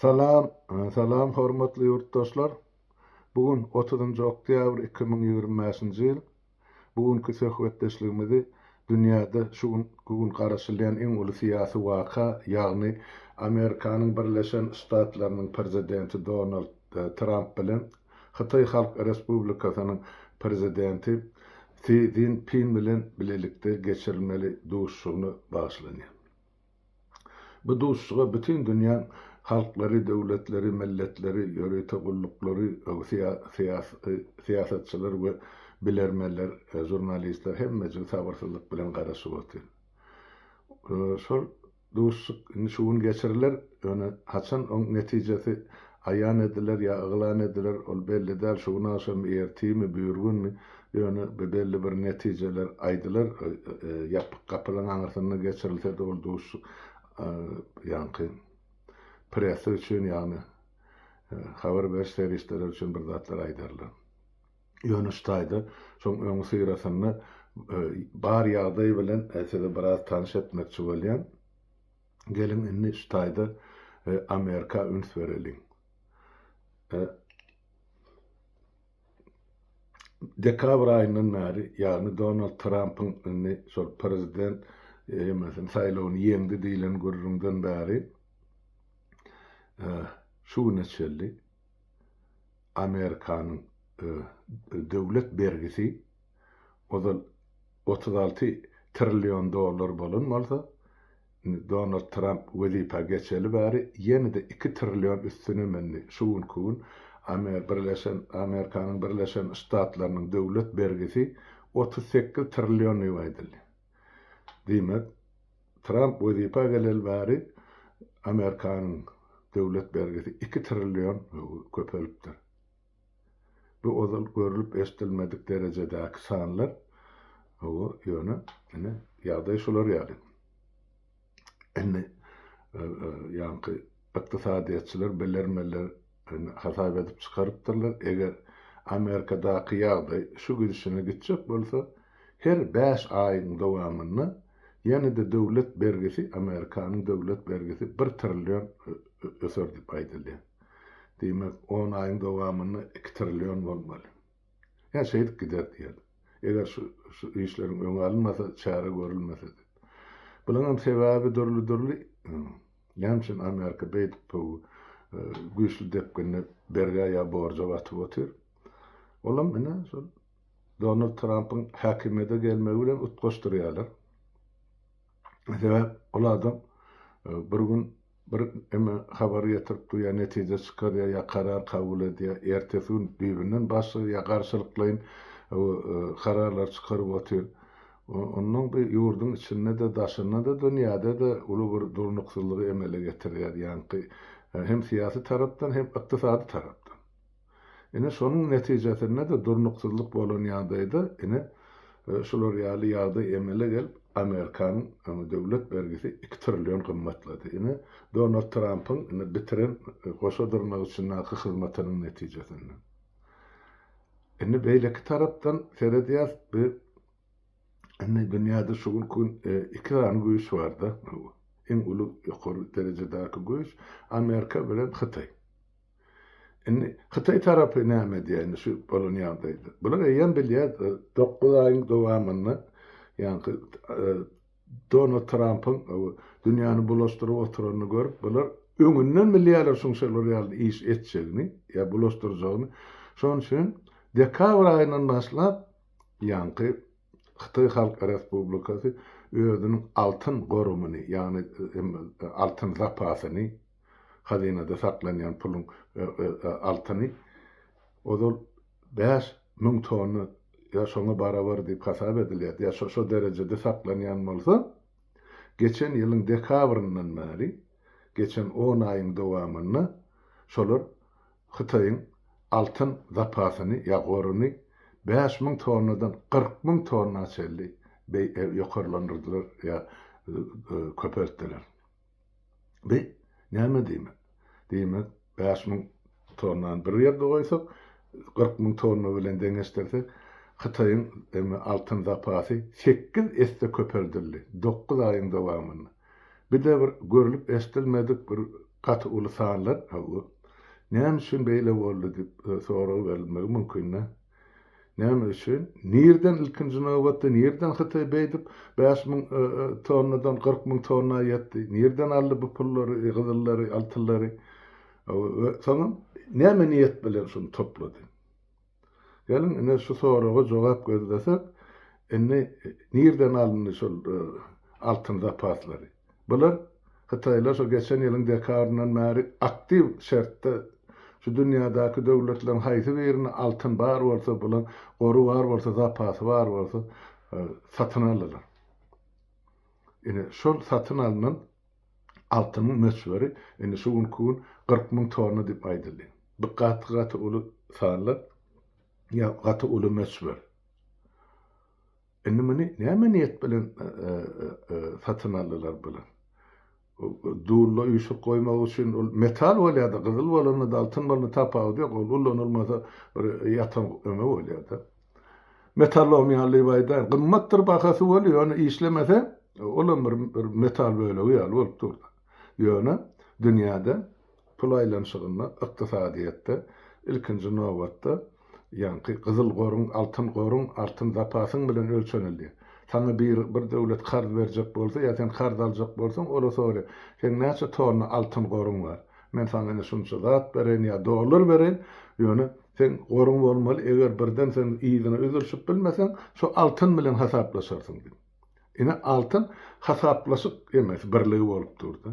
Salam, salam hormatly ýurtdaşlar! Bu gün otuzynjy oktýabr 2025-nji ýyl. Bu günki söhbetdeşligimizi dünýäde şu günki gün garaşylýan iň uly syýasy waka, ýagny Amerikanyň Birleşen Ştatlarynyň Prezidenti Donald Tramp bilen Hytaý Halk Respublikasynyň Prezidenti Si Szinpin bilen bilelikde geçirilmeli duşuşygyna bagyşlanýar. Bu duşuşyga bütin dünýäň halklary, döwletleri, milletleri, ýörite gulluklary, syýasatçylar we bilermenler, žurnalistler hemmejigi sabyrsyzlyk bilen garaşyp otyr. Şol duşuşyk indi şu gün geçiriler, ýöne haçan oň netijesi aýan ediler ýa yglan ediler, ol belli däl, şu gün agşammy, ertirmi, birigünmi, ýöne belli bir netijeler aýdylar, ýapyk gapylaryň aňyrsynda geçirilse-de ol duşuşyk ýaňky pressa üçin, ýagny habar beriş serişdeleri üçin bir zatlar aýdarlar. Ýöne şu taýda şoň öňüsyrasynda bar ýagdaý bilen sizi biraz tanyş etmekçi bolýan. Geliň indi şu taýda Amerika üns bereliň. Dekabr aýyndan bäri, ýagny Donald Trampyň indi şol prezident hemmesini saýlawyny ýeňdi diýlen gürrüňden bäri şu güne çenli Amerikanyň döwlet bergisi ozal 36 trillion dollar bolan bolsa, Indi Donald Tramp wezipä geçeli bäri ýene-de iki trillion üstüne mündi. Şu günki gün Amer Birleşen Amerikanyň Birleşen Ştatlarynyň döwlet bergisi 38 trillion diýip aýdyldy. Diýmek, Tramp wezipä geleli bäri Amerikanyň döwlet bergisi iki trillion köpelipdir. Bu ozal görlüp-eşidilmedik derejedäki sanlar. Hawa, ýöne, ine, ýagdaý şular ýaly. Indi ýaňky ykdysadyýetçiler, bilermenler hasap edip çykarypdyrlar, eger Amerikadaky ýagdaý şu gidişine gitjek bolsa, her bäş aýyň dowamynda ýene-de döwlet bergisi, Amerikanyň döwlet bergisi bir trillion öser diýip aýdylýar. Diýmek, on aýyň dowamynda iki trillion bolmaly. Ýa şeýdip gider diýýär. Eger şu şu işleriň öňi alynmasa, çäre görülmese diýip. Bularyň hem sebäbi dürli-dürli. Näme üçin Amerika beýdip bu güýçli depginde bergä ýa borja batyp otyr? Olam ine şol Donald Trampyň häkimiýete gelmegi bilen utgaşdyrýarlar. Sebäp ol adam bir gün Bir eme habar getirip dur ýa netije çykarýar ýa karar kabul edýär, ertesi gün düýbünden başga ýa garşylyklaýyn kararlar çykaryp otyr. Onnoň bu ýurduň içinde-de, daşynda-da, dünýäde-de uly bir durnuksyzlygy emele getirýär, ýaňky hem syýasy tarapdan, hem ykdysady tarapdan. Ine, şonuň netijesinde-de durnuksyzlyk bolan ýagdaýda, ine, şular ýaly ýagdaý emele gelip, Amerikanyň döwlet bergisi iki trillion gymmatlady. Ine, Donald Trampyň ine bitiren goşa dyrnak içindäki hyzmatynyň netijesinde. Indi beýleki tarapdan seredýäs, bu indi dünýäde şu günki gün iki sany güýç bar-da, iň uly ýokary derejedäki güýç Amerika bilen Hytaý. Indi Hytaý tarapy näme edýär indi şu bolan ýagdaýda? Bular eýýäm bilýär, 9 aýyň dowamynda ýaňky Donald Trampyň dünýäni bulaşdyryp oturanyny görüp, bular öňünden bilýärler şuň şolar ýaly iş etjegini ýa bulaşdyrjagyny. Şonuň üçin dekabr aýyndan başlap ýaňky Hytaý Halk Respublikasy özüniň altyn gorumyny, ýagny altyn zapasyny Hazynada saklanýan puluň altyny ozal 5000 tonna ýa şoňa barabar diýip hasap edilýärdi, ýa şo derejede saklanýan bolsa, geçen ýylyň dekabryndan bäri, geçen on aýyň dowamynda şolar Hytaýyň altyn zapasyny ýa goruny 5000 tonnadan 40 000 tonna çenli ýokarlandyrdylar ýa köpeltdiler. Bi näme diýmek? Diýmek, 5000 tonnany bir ýerde goýsak, 40 000 tonna bilen deňeşdirsek, Hytaýyň eme altyn zapasy sekiz esse köpeldildi, dokuz aýyň dowamynda. Bir-de bir görlüp-eşidilmedik bir. Gaty uly sanlar, hawa. Näme üçin beýle boldy diýip sorag berilmegi mümkin-dä. Näme üçin? Nirden ilkinji nobatda nirden Hytaý beýdip 5000 tonnadan 40000 tonna ýetdi? Nirden aldy bu pullary, gyzyllary, altynlary? We soňam näme niýet bilen şuny toplady? Geliň, ine şu soraga jogap gözlesek, indi nirden alyndy şol altyn zapaslary? Bular hytaýlar şo geçen ýylyň dekabryndan bäri aktiw şertde şu dünýädäki döwletleriň haýsy birinde altyn bar bolsa, bulan gory bar bolsa, zapasy bar bolsa satyn aldylar. Ine şol satyn alnan altynyň möçberi indi şu günki gün 40 müň tonna diýip aýdyldy. Bu gaty-gaty uly sanlar, ýa gaty uly möçber. Indi muny näme niýet bilen satyn aldylar bular? Dulla üýşürip goýmak üçin ol metal bolýar-da, gyzyl bolanda-da, altyn bolanda tapawudy ýok, ol ullanylmasa bir ýatan öme bolýar-da. Metallom ýaly diýip aýdaýyn, gymmatdyr bahasy weli, ýöne işlemese, olam bir metal bölegi ýaly bolup dur-da. Ýöne dünýäde Pul aýlanyşygynda, ykdysadyýetde ilkinji nobatda ýaňky gyzyl goruň, altyn goruň, altyn zapasyň bilen ölçenilýär. Saňa bir bir döwlet karz berjek bolsa ýa sen karz aljak bolsaň, ola soraýar, Seň näçe tonna altyn goruň bar? Men saňa ine şunça zat bereýin ýa dollar bereýin, ýöne seň goruň bolmaly, eger birden sen yzyna üzülişip bilmeseň, şo altyn bilen hasaplaşarsyň diýip. Ine altyn hasaplaşyk emesi, birligi bolup dur-da.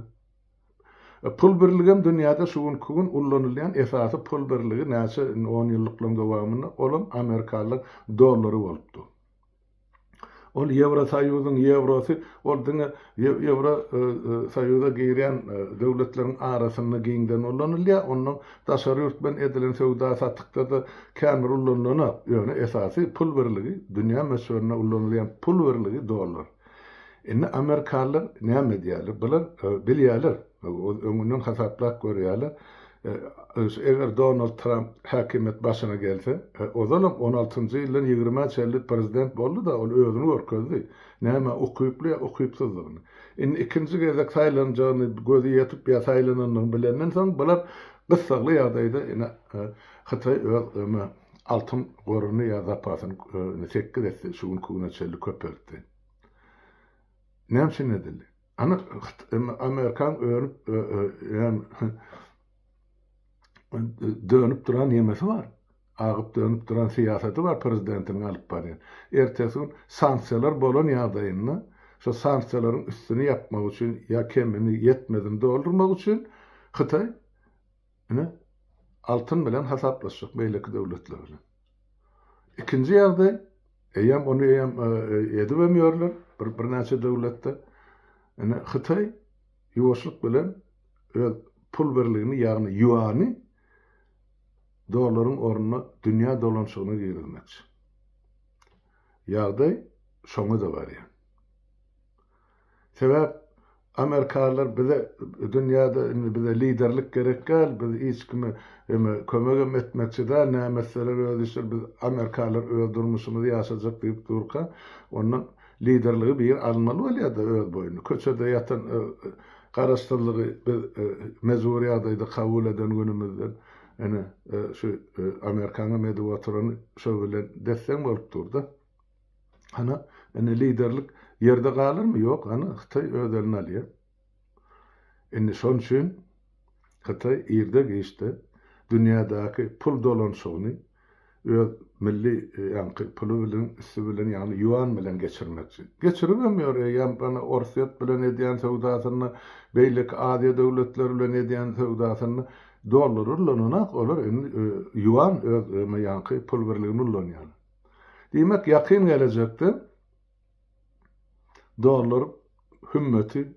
Pul birligem dünýäde şu günki gün ullanylýan esasy pul birligi näçe indi on ýyllyklaryň dowamynda olam amerikanlaň dollary bolupdy. Ol Ýewrosoýuzyň ýewrosy ol diňe Ýewro soýuza girýän döwletleriň arasynda giňden ullanylýar. Ondan daşary ýurt bilen edilen söwda satykda-da kän bir ullanylanok. Ýöne esasy pul birligi dünýä möçberinde ullanylýan pul birligi dollar. Indi amerikanlar näme edýärler? Bular bilýärler, öňünden hasaplap görýärler. Eger Donald Tramp häkimiýet başyna gelse, ozalam on altynjy ýyldan ýigrimä çenli prezident boldy-da, ol özüni görkezdi, nämä ukyply ýa ukypsyzdygyny. Indi ikinji gezek saýlanjagyny gözi ýetip ýa saýlananyny bilenden soň, bular gyssagly ýagdaýda ine Hytaý öz altyn goruny ýa zapasyny sekiz esse şu günki güne çenli köpeltdi. Näme üçin edildi? Ana Amerikan önüp ýa dönüp duran ýemesi bar. Agyp dönüp duran syýasaty bar prezidentiniň alyp barýan. Ertesi gün sanksiýalar bolan ýagdaýynda şo sanksiýalaryň üstüni ýapmak üçin ýa kemini ýetmezini doldurmak üçin Hytaý ine altyn bilen hasaplaşjak beýleki döwletler bilen. Ikinji ýagdaý, eýýäm ony eýýäm edibem ýörler bir birnäçe döwletde. Ine Hytaý ýuwaşlyk bilen öz pul birligini, ýagny ýuany dollaryň ornuna dünýä dolanyşygyna girizmekçi. Ýagdaý şoňa-da barýar. Sebäp Amerikalylar bize dünýäde indi bize liderlik gerek däl, biz hiç kime eme kömegem etmekçi däl, näme etseler öz işleri, biz amerikalylar öz durmuşymyzy ýaşajak diýip durka, ondan liderligi biri almaly bolýada öz boýnuna. Köçede ýatan garaşsyzlygy biz mejbury ýagdaýda kabul eden günümizden ine şu Amerikaňam edip oturany şo bilen des-deň bolup durda. Hany, indi liderlik ýerde galarmy? Ýok, hany, Hytaý öz eline alýar. Indi şonuň üçin Hytaý irde-giçde dünýädäki pul dolanyşygyny öz milli ýaňky puly bilen, üsti bilen, ýagny ýuan bilen geçirmekçi. Geçiribem ýör, eýýäm hany Orsýet bilen edýän söwdasynda, beýleki Aziýa döwletleri bilen edýän söwdasynda dollar ullananak, olar indi ýuan öz ýaňky pul birligini ullanýarlar. Diýmek, ýakyn gelejekde dollar hümmeti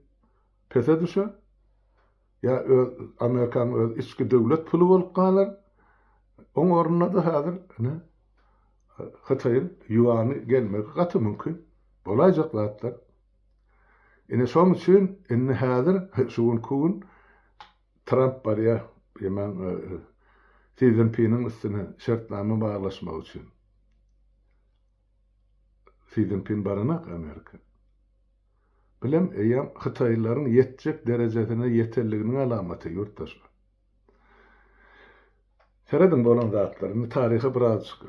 pese düşer, ýa öz Amerikanyň öz içki döwlet puly bolup galar. Oň ornuna-da häzir ine Hytaýyň ýuany gelmegi gaty mümkin. Bolaýjak zatlar. Ine şoň üçin indi häzir şu günki gün Tramp barýar ýemäň Si Szinpiniň üstüne şertnama baglaşmak üçin. Si Szinpin baranak Amerika. Bilem eýýäm hytaýlylaryň ýetjek derejesine ýetenliginiň alamaty, ýurtdaşlar. Serediň bolan zatlara. Indi taryha birazjyk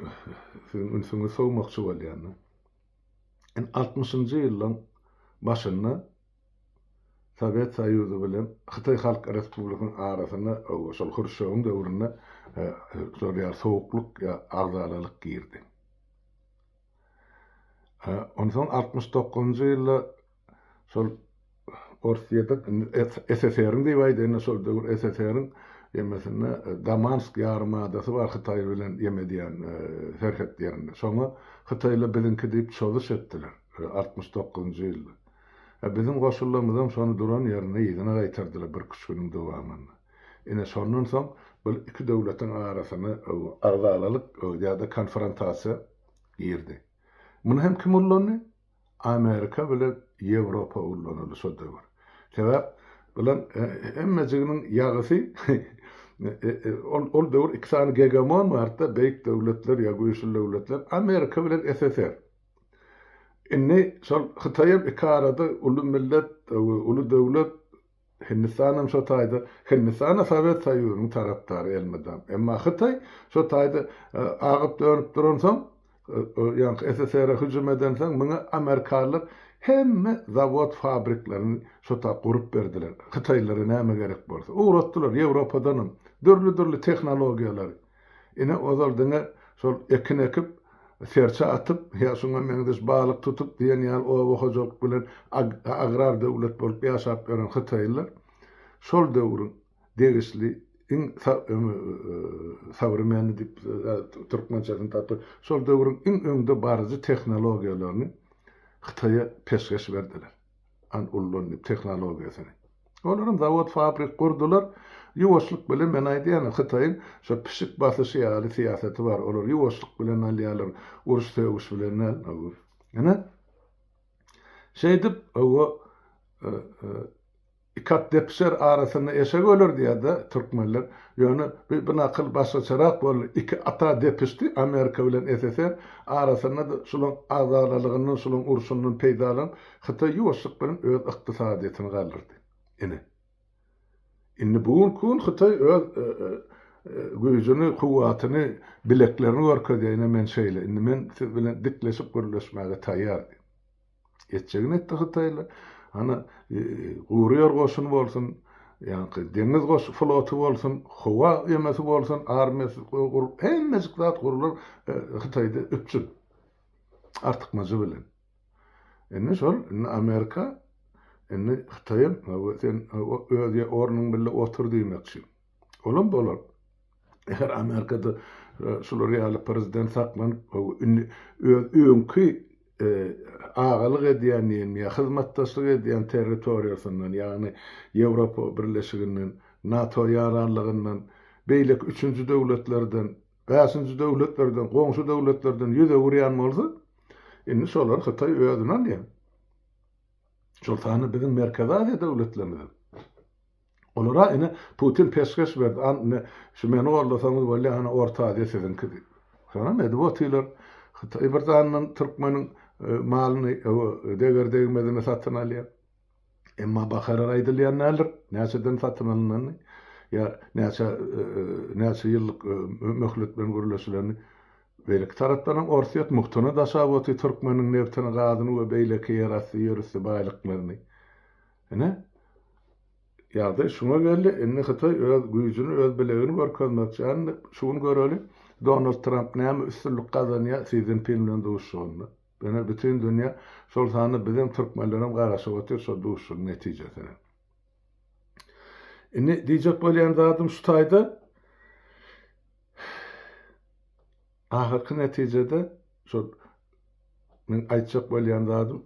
siziň ünsüňizi sowmakçy bolýan. Indi altmyşynjy ýyllaň başynda Sowet Soýuzy bilen Hytaý Halk Respublikasynyň arasynda şol Hruşýowyň döwründe şol ýaly sowuklyk ýa agzalalyk girdi. Onsoň 69-njy ýylda şol Orsýetiň, indi SSR-iň diýip aýdaýyn-da, şol döwür SSR-iň ýemesinde Damansk ýarym adasy bar Hytaý bilen ýem edýän serhet ýerinde. Şoňa hytaýlar biziňki diýip çozuş etdiler 69-njy ýylda. Biziň goşunlarymyzam şony duran ýerinde yzyna gaýtardylar birküç günüň dowamynda. Ine, şondan soň bu iki döwletiň arasyna agzalalyk ýa-da konfrontasiýa girdi. Muny hem kim ullandy? Amerika bilen Ýewropa ullanyldy şo döwür. Sebäp bulan hemmejiginiň ýagysy ol ol döwür iki sany gegemon bardy-da, beýik döwletler ýa güýçli döwletler, Amerika bilen SSR. Indi şol Hytaýam iki arada uly millet, uly döwlet, Hindistanam şo taýda, Hindistan-a Sowet Soýuzynyň tarapdary elmydam. Emma Hytaý şo taýda agyp-dönüp duransoň, ýaňky SSR-e hüjüm edensoň, muňa amerikanlar hemme zawod-fabriklerini şo ta gurup berdiler. Hytaýlylara näme gerek bolsa. Ugratdylar Ýewropadanam dürli-dürli tehnologiýalary. Ine, ozal diňe şol ekin ekip, serçe atyp ýa şuňa meňzeş balyk tutup diýen ýaly oba hojalyk bilen agrar döwlet bolup ýaşap ýören hytaýlylar şol döwrüň degişli iň sowremennyý diýip türkmençesini tapyp, şol döwrüň iň öňde baryjy tehnologiýalaryny Hytaýa peşgeş berdiler. An ullan diýip tehnologiýasyny. Olaram zawod fabrik gurdular. Ýuwaşlyk bilen men aýdýan Hytaýyň şo pişik basyşy ýaly syýasaty bar. Olar ýuwaşlyk bilen alýarlar, uruş sögüş bilen däl. Ine. Şeýdip owa iki at depişer arasynda eşek öler diýýär-de türkmenler. Ýöne bu bu nakyl başgaçarak boldy. Iki ata depişdi Amerika bilen SSR arasynda-da şulaň agzalalygyndan, şulaň urşundan peýdalanyp Hytaý ýuwaşlyk bilen öz ykdysadyýetini galdyrdy. Ine. Indi bu günki gün Hytaý öz güýjüni, kuwwatyny, bileklerini görkezýär, ine men şeýle, indi men siz bilen dikleşip gürleşmäge taýýar diýip. Etjegini etdi hytaýlylar. Hany gury ýer goşuny bolsun, ýaňky deňiz goş floty bolsun, howa emesi bolsun, armiýasy gurup, hemmejik zat gurlar Hytaýda üpjün. Artykmajy bilen. Indi şol, indi Amerika, indi Hytaýam sen öz ornuň bile otur diýmekçi. Olam bolar. Eger Amerikada şular ýaly prezident saklanyp, indi öz öňki agalyk edýän diýen ýa hyzmatdaşlyk edýän territoriýasyndan, ýagny Ýewropa Birleşiginden, NATO ýaranlygyndan, beýleki üçünji döwletlerden, bäşinji döwletlerden, goňşy döwletlerden ýüz öwürýän bolsa, indi şolary Hytaý özüne alýar. Şol sanda biziň Merkezi Aziýa döwletlerimiz. Olara ine Putin peşgeş berdi, an ine şu meni goldasaňyz bolýar, hany Orta Aziýa siziňki diýip. Şonam edip otyrlar. Hytaý bir zandan türkmeniň malyny deger-degmezine satyn alýar. Emma bahalar aýdylýan däldir, näçeden satyn alynanyny ýa näçe näçe ýyllyk möhlet bilen gürleşilenini. Beýleki tarapdanam Orsýet mugtuna daşap otyr türkmeniň nebtini, gazyny we beýleki ýerasty, ýerüsti baýlyklaryny. Ine, ýagdaý şuňa geldi, indi Hytaý öz güýjüni, öz bilegini görkezmekçi. Indi şu gün göreli, Donald Tramp näme üstünlik gazanýar Si Szinpin bilen duşuşygynda. Ine, bütin dünýä, şol sanda bizem, türkmenlerem garaşyp otyr şol duşuşygyň netijesine. Indi diýjek bolýan zadym şu taýda, ahyrky netijede şol meň aýtjak bolýan zadym,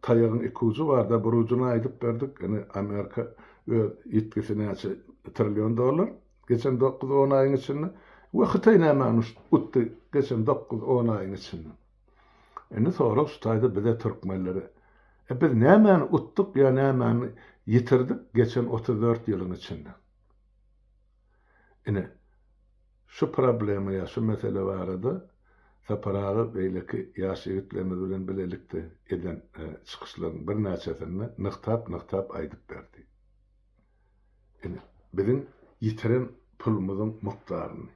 Taýagyň iki ujy barda, bir ujuny aýdyp berdik, ine Amerika öz ýitgisi näçe trillion dollar geçen dokuz-on aýyň içinde we Hytaý nämäni utdy geçen dokuz-on aýyň içinde. Indi sorag şu taýda bize türkmenlere. E biz nämäni utduk ýa nämäni ýitirdik geçen 34 ýylyň içinde? Ine şu problema ýa şu mesele barada. Sapar aga beýleki ýaş ýigitlerimiz bilen bilelikde eden çykyşlaryň birnäçesinde nygtap-nygtap aýdyp berdi. Ine, biziň ýitiren pulumyzyň mukdaryny.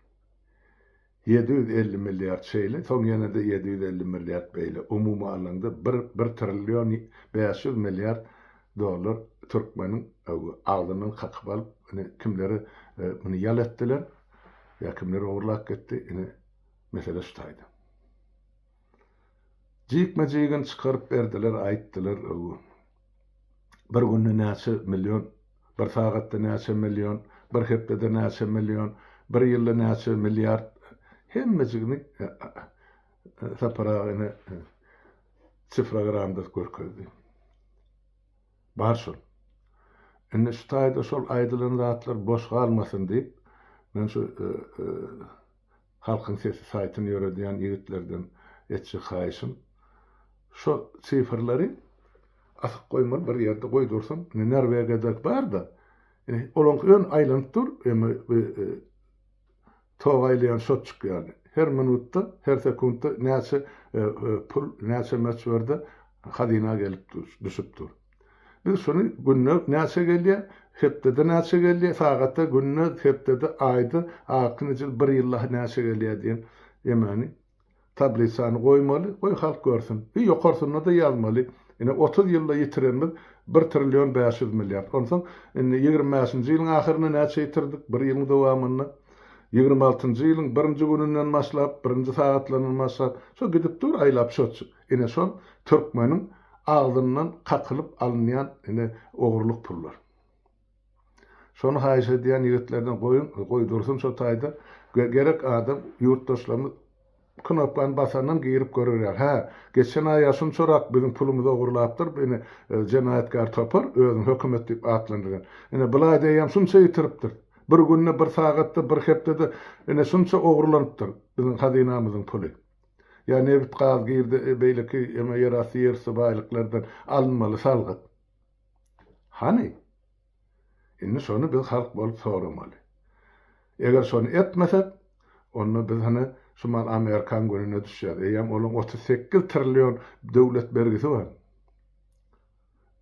750 milliard şeýle, soň ýene-de 750 milliard beýle, umumy alanda bir, bir trillion 500 milliard dollar türkmeniň agzyndan kakyp alyp, ine, kimlere muny ýal etdiler, ýa kimler ogurlap gitdi, ine, mesele şu taýda. Jikme-jigini çykaryp berdiler, aýtdylar, bir günde näçe million, bir sagatda näçe million, bir hepdede näçe million, bir ýylda näçe milliard, hemmejigini Sapar aga ine sifrogramda görkezdi. Bar şol. Indi şu taýda şol aýdylan zatlar boş galmasyn diýip, men şu Halkyň sesi saýtyny ýöredýän ýigitlerden etjek haýyşym, şo sifrleri asyp goýmaly bir ýerde goý dursun. Indi Norwegiýada bar-da, indi olaňky ön aýlanyp dur, emma bu tok aýlaýan şotçuk ýaly. Her minutda, her sekuntda näçe pul, näçe möçberde hazyna gelip düşüp dur. Biz şuny günde näçe gelýär, hepdede näçe gelýär, sagatda, günde, hepdede, aýda, ahyrky bir ýylda näçe gelýär diýen emany Tablisany goýmaly, goý halk görsün. Bir ýokarsynda-da ýazmaly. Ine 30 ýylda ýitirenimiz bir trillion 500 milliard. Onsoň indi 25-nji ýylyň ahyrynda näçe ýitirdik bir ýylyň dowamynda? 26-njy ýylyň birinji gününden başlap, birinji sagatlaryndan başlap, şo gidip dur aýlap şoçuk. Ine şol türkmeniň agzyndan kakylyp alynýan ine ogurlyk pullar. Şony haýyş edýän ýigitlerden goýuň, goý dursun şo taýda. Gerek adam ýurtdaşlarymyz knopkany basandan girip görer ýaly. Hä, geçen aý-a şunçarak biziň pulumyzy ogurlapdyr, ine, jenaýatkär topar, özüni hökümet diýip atlandyrýan. Ine, bulaý eýýäm şunça ýitiripdir. Bir günde, bir sagatda, bir hepdede, ine, şunça ogurlanypdyr biziň hazynamyzyň puly. Ýa nebit-gaz girdi, beýleki eme ýerasty, ýerüsti baýlyklardan alynmaly salgyt. Hany? Indi şony biz halk bolup soramaly. Eger şony etmesek, onda biz hany şu mal Amerikan gününe düşýäris. Eýýäm olaň 38 trillion döwlet bergisi bar.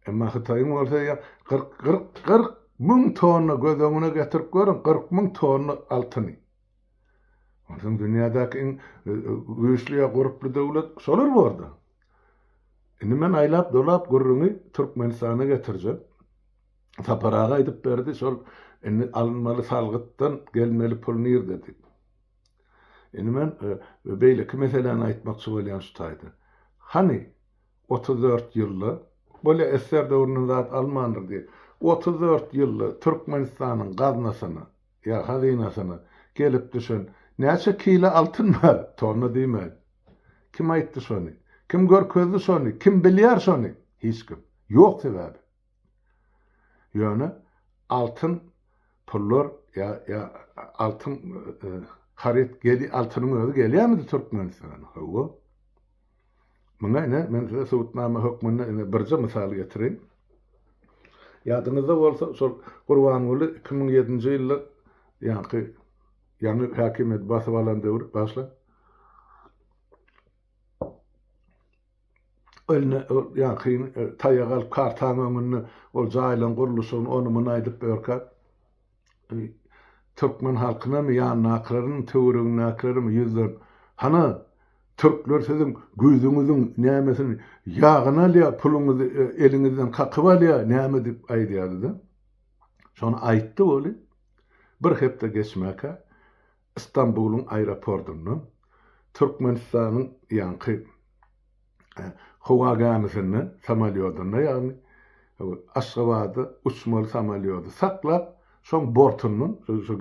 Emma Hytaýyň bolsa eýýäm 40, 40, 40 müň tonna göz öňüne getirip görüň, 40 müň tonna altyny. Onsoň dünýädäki iň güýçli ýa gurply döwlet şolar borda. Indi men aýlap-dolap gürrüňi Türkmenistana getirjek. Sapar aga aýdyp berdi, şol indi alynmaly salgytdan gelmeli pul nirde diýip. Indi men e, beýleki meseläni aýtmakçy bolýan şu taýda. Hany 34 ýylda, bolýa SSR döwründen zat almandyr diýip, 34 ýylda Türkmenistanyň gaznasyna ýa hazynasyna gelip düşen näçe kile altyn bar, tonna diýmäýin. Kim aýtdy şony? Kim görkezdi şony? Kim bilýär şony? Hiç kim. Ýok sebäbi. Ýöne altyn pullar ýa ýa altyn e, haryt geli altynyň özi gelýärmidi Türkmenistana? Hawa. Muňa ine men size subutnama hökmünde ine birje mysal getireýin. Ýadyňyzda bolsa şol Gurbanguly 2007-nji ýylda ýaňky ýaňy häkimiýeti basyp alan döwür başla. Eline ýaňky taýak alyp kartaň öňünde ol jaýlaryň gurluşygyny ony muny aýdyp ýörkä türkmen halkynamy ýanyndakylaryny töweregindäkilerimi ýüzlenip hana türkler siziň güýzüňiziň nämesini ýagyny alýar puluňyzy eliňizden kakyp alýar näme diýip aýdýardy-da. Şony aýtdy weli bir hepde geçmäkä Stambulyň aeroportyndan Türkmenistanyň ýaňky howa gämisinde, samolýodynda ýagny Aşgabada uçmaly samolýody saklap, şoň bortundan, şu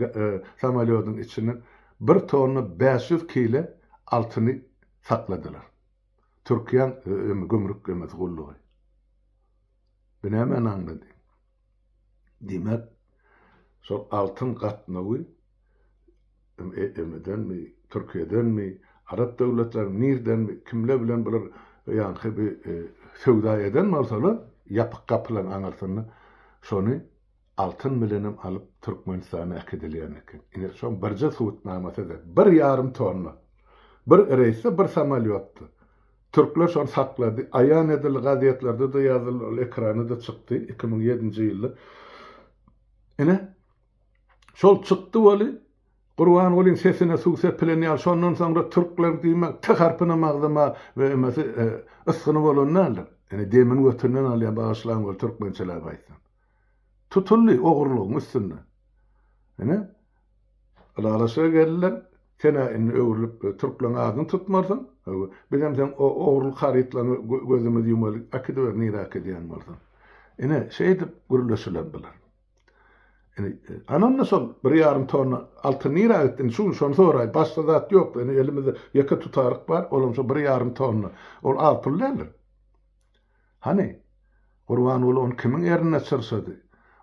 samolýodyň içinden bir tonna 500 kile altyny sakladylar. Türkiýäň gümrük gemisi gullugy. Bu nämäni aňlady? Diýmek, şol altyn gatnawy emedenmi, Türkiýedenmi, arap döwletlermi, nirdenmi, kimler bilen bular ýaňky bir söwda eden bolsalar, ýapyk gapylaryň aňyrsynda şony altyn bilenem alyp Türkmenistana äkidilýän eken. Ine, şoň birje subutnamasy-da, bir ýarym tonna. Bir reýsde, bir samolýotda. Türkler şony saklady. Aýan edildi, gazetlerde-de ýazyldy, ol ekrana-da çykdy 2007-nji ýylda. Ine, şol çykdy weli, Gurbangulyň sesine suw sepilen ýaly, şondan soňra türkler diýmek T harpynam agzama we emesi ysgyny bolan däldir. Ine, demini götünden alýan, bagyşlaň weli türkmençeläp aýtsam. Tutuldy ogurlygyň üstünde. Ine, ylalaşyga geldiler. Sen-ä indi öwrülip türkleň adyny tutmarsyň. Hawa, bizem seň o ogurlyk harytlaryňy gözümizi ýumaly, äkidiber nirä äkidýän bolsaň. Ine, şeýdip gürleşiler bular. Indi, ana onda şol bir ýarym tonna altyn nirä gitdi? Indi şu gün şony soraý. Başga zat ýok. Indi elimizde ýeke tutaryk bar, olam şo bir ýarym tonna. Ol az pul däldir. Hany, Gurbanguly ony kimiň erinde çyrşady?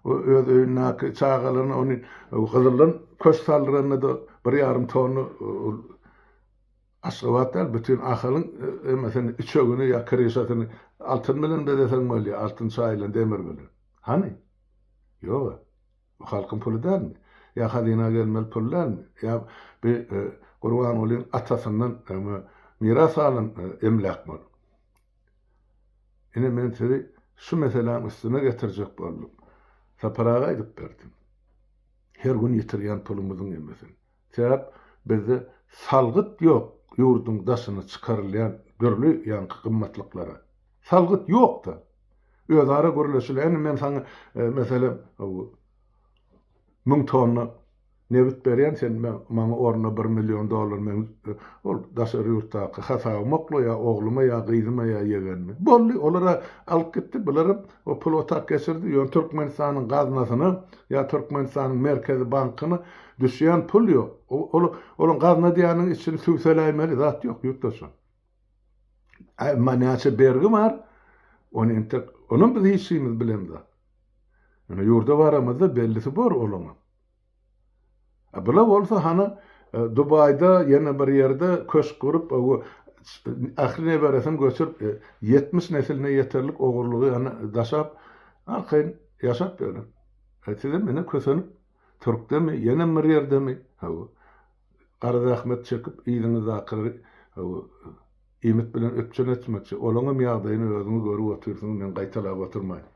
O öz öýündäki çagalaryna ony gyzyldan köşk saldyranda-da bir ýarym tonna ol Aşgabat däl, bütin Ahalyň emesini, üçegini ýa kryşasyny altyn bilen bezeseň bolýar, altyn çaýylan demir bilen. Hany? Ýog-a. Bu halkyň puly dälmi? Ýa hazyna gelmeli pul dälmi? Ýa bi Gurbangulyň atasyndan miras galan emläkmi ol? Ine men sizi şu meseläň üstüne getirjek boldum. Sapar aga aýdyp berdi. Her gün ýitirýän pulumyzyň emesini. Sebäp bizde salgyt ýok ýurduň daşyna çykarylýan dürli ýaňky gymmatlyklara. Salgyt ýok-da. Özara gürleşilýär. Indi men saňa meselem 1000 tonna Nebit berýän sen maňa ornuna bir million dollar men ol daşary ýurtdaky hasabyma okla ýa ogluma ýa gyzyma ýa ýegenime. Boldy olara alyp gitdi bularam o puly otak geçirdi ýöne Türkmenistanyň gaznasyna ýa Türkmenistanyň merkezi bankyna düşýän pul ýok. Ol olaň gazna diýýäniň içini sübseläýmeli zat ýok ýurtdaşlar. Emma näçe bergi bar ony entek onam biz hiç himiz bilemzok. Ýöne ýurda baramyzda bellisi bor olaňam. A bula bolsa hany Dubaýda ýene bir ýerde köşk gurup ähli neberesini göçürip 70 nesiline ýeterlik ogurlygy hany daşap arkaýyn ýaşap ýörler. E sizem ine kösenip türkdemi ýenem bir ýerdemi hawa gara zähmet çekip yzyňyzdakylary hawa iýmit bilen üpjün etmekçi. Olaňam ýagdaýyny özüňiz görüp otyrsyňyz men gaýtalap oturmaýyn.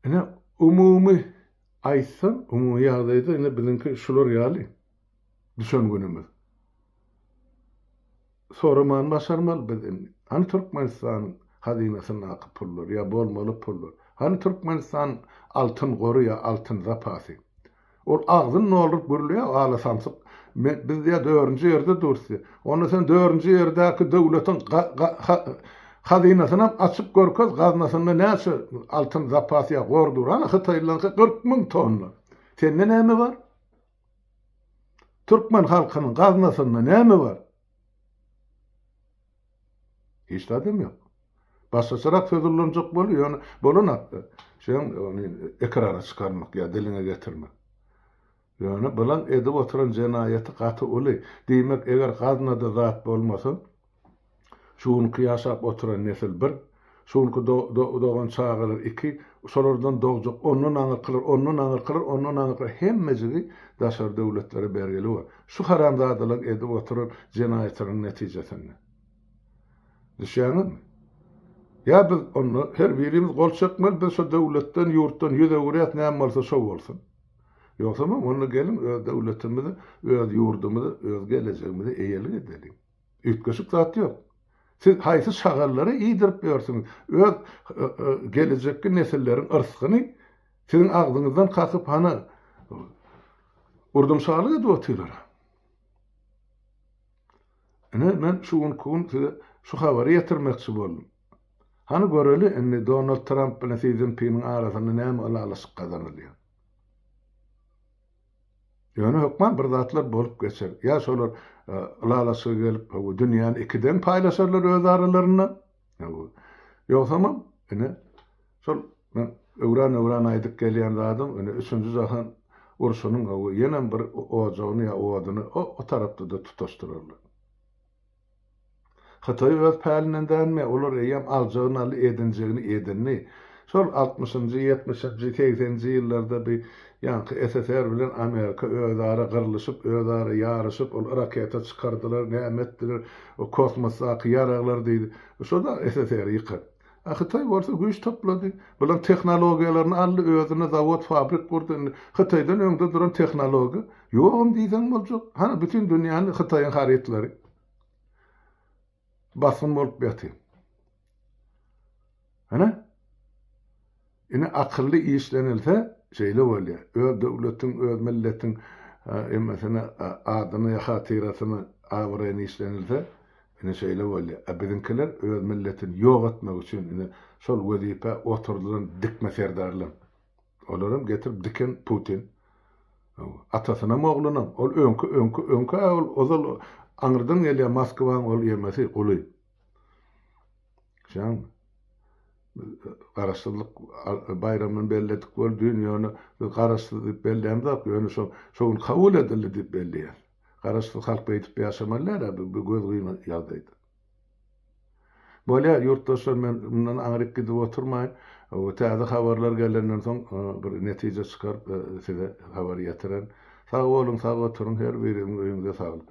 Ine, umumy aýtsam, umumy ýagdaýda ine biziňki şular ýaly düşen günümiz. Soramany başarmaly biz indi. Hany Türkmenistanyň hazynasyndaky pullar ýa bolmaly pullar? Hany Türkmenistanyň altyn gory ýa altyn zapasy? Ol agzyny dolduryp gürleýär ala samsyk. Men biz diýýär dördünji ýerde durus diýýär. Onda sen dördünji ýerdäki döwletiň hazynasynam açyp görkez gaznasynda näçe altyn zapas ýa gor dur. Ana hytaýlylaryňky 40 müň tonna. Sende näme bar? Türkmen halkynyň gaznasynda näme bar? Hiç zadam ýok. Başgaçarak söz ullanjak bol, ýöne bolanakda. Şeň ony ekrana çykarmak ýa diliňe getirmek. Ýöne bulan edip oturan jenaýaty gaty uly. Diýmek, eger gaznada zat bolmasa, şu günki ýaşap oturan nesil bir, şu günki dogan çagalar iki, şolardan dogjak ondan aňyrkylar, ondan aňyrkylar, ondan aňyrkylar hemmejigi daşary döwletlere bergili bor. Şu haramzadalaryň edip oturan jenaýatynyň netijesinde. Düşýäňizmi? Ýa biz onda her birimiz gol çekmeli, biz şo döwletden, ýurtdan ýüz öwürýäs, näme bolsa şo bolsun. Ýogsamam onda geliň öz döwletimize, öz ýurdumyza, öz gelejegimize eýelik edeliň. Üýtgeşik zat ýok. Siz haýsy şagallary iýdirip ýörsüňiz? Öz gelejekki nesilleriň yrsgyny siziň agzyňyzdan kakyp hany urdumşalyk edip otyrlar. Ine men şu günki gün size şu habary ýetirmekçi boldum. Hany göreli indi Donald Tramp bilen Si Szinpiniň arasynda näme ylalaşyk gazanylýar. Ýöne hökman bir zatlar bolup geçer. Ýa şolar ylalaşyga gelip dünýäni ikiden paýlaşarlar öz aralarynda. Ýogsamam ine şol men öwran-öwran aýdyp gelýän zadym ine üçünji jahan urşunyň ýenem bir ojagyny ýa oduny o tarapda-da tutaşdyrarlar. Hytaý öz pälinden dänmeýär, olar eýýäm aljagyny aldy, edinjegini edindi. Şol altmyşynjy, ýetmişinji, segseninji ýyllarda bi ýaňky SSR bilen Amerika özara gyrlyşyp, özara ýaryşyp, ol raketa çykardylar, näme etdiler, o kosmosdaky ýaraglar diýdi. Şo-da SSR-i ýykan. A Hytaý bolsa güýç toplady. Bularyň tehnologiýalaryny aldy, özüne zawod, fabrik gurdy. Indi Hytaýdan öňde duran tehnologiýa ýogam diýseň boljak. Hany bütin dünýäni Hytaýyň harytlary basgyn bolup ýatyr. Hany? Ine akylly işlenilse şeýle bolýar. Öz döwletiň, öz milletiň hemmesine adyny, hatyrasyny, abraýyny işlenilse ine şeýle bolýar. A biziňkiler öz milletini ýok etmek üçin ine şol wezipä oturdylan dikme serdarlar. Olaram getirip diken Putin. Atasynam oglunam. Ol öňki öňki öňki ol ozal aňyrdan gelýär Moskwaň ol ýemesi guly. Şaň Garaşsyzlyk baýramyny belledik bol düýn ýöne biz garaşsyz diýip bellämzok ýöne şo şo gün kabul edildi diýip belleýäs. Garaşsyz halk beýdip ýaşamaly däl-ä bu gözgyny ýagdaýda. Bolýar ýurtdaşlar men mundan aňryk gidip oturmaýyn. Täze habarlar gelenden soň bir netije çykaryp size habar ýetirerin. Sag boluň sag oturyň her biriňiziň öýüňize saglyk.